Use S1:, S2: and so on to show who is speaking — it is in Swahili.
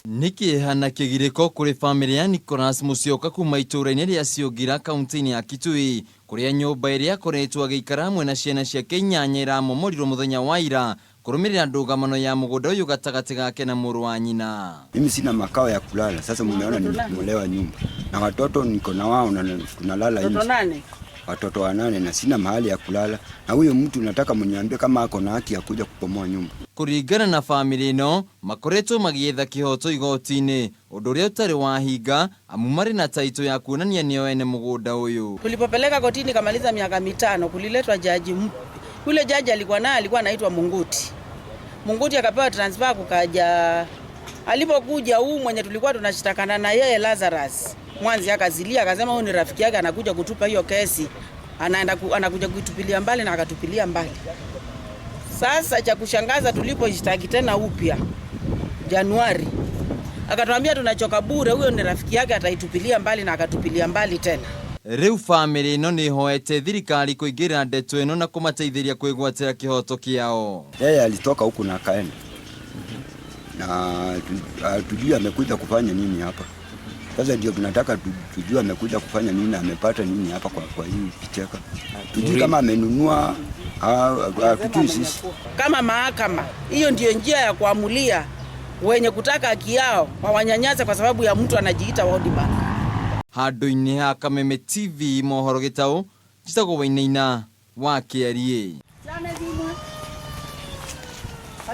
S1: Nĩ kĩeha na kĩgirĩko kũrĩ bamĩrĩ ya Nicholas Musyoka kuma itũũra-inĩ rĩa Ciũngira kaunti-inĩ ya Kitui kũrĩa nyũmba ĩrĩa akoretwo agĩikara hamwe na ciana ciake inyanya ĩramomorirwo mũthenya wa ira kũrũmĩrĩra ndũgamano ya mũgũnda ũyũ gatagatĩ gake na mũrũ wa nyina.
S2: Mimi sina makao ya kulala. Sasa mmeona nimebomolewa nyumba na watoto niko na wao na tunalala nje. Watoto wanane na sina mahali ya kulala, na huyo mtu nataka mniambie kama ako na haki ya kuja kubomoa nyumba.
S1: Kũringana na bamĩrĩ ĩno makoretwo magĩetha kĩhoto igoti-inĩ ũndũ ũrĩa ũtarĩ wahinga amu marĩ na taitũ ya kuonania nĩo ene mũgũnda ũyũ.
S3: Tulipopeleka kotini kamaliza miaka 5, kuliletwa jaji mpya. Yule jaji alikuwa naye alikuwa anaitwa Munguti. Munguti akapewa transfer kukaja. Alipokuja huu mwenye tulikuwa tunashtakana na yeye Lazarus Mwanzi akazilia akasema huyu ni rafiki yake anakuja kutupa hiyo kesi. Anaenda anakuja kuitupilia mbali na akatupilia mbali. Sasa cha kushangaza tuliposhtaki tena upya Januari akatuambia tunachoka bure, huyo ni rafiki yake ataitupilia mbali na akatupilia mbali tena.
S1: Rĩu bamĩrĩ ĩno nĩ ĩhoete thirikari kũingĩrĩra ndeto ĩno na kũmateithĩria kwĩgwatĩra kĩhoto kĩao.
S2: Yeye alitoka huku na akaenda na hatujui amekuja kufanya nini hapa. Sasa ndio tunataka tujue amekuja kufanya nini, amepata nini hapa kwa hii kichaka. Tujui kama amenunua, hatujui sisi.
S3: Kama mahakama, hiyo ndio njia ya kuamulia wenye kutaka haki yao wawanyanyase kwa sababu ya mtu anajiita World Bank.
S1: Handũ-inĩ ha Kameme TV mohoro gĩtaũ, njĩtagwo Wainaina wa Kĩariĩ.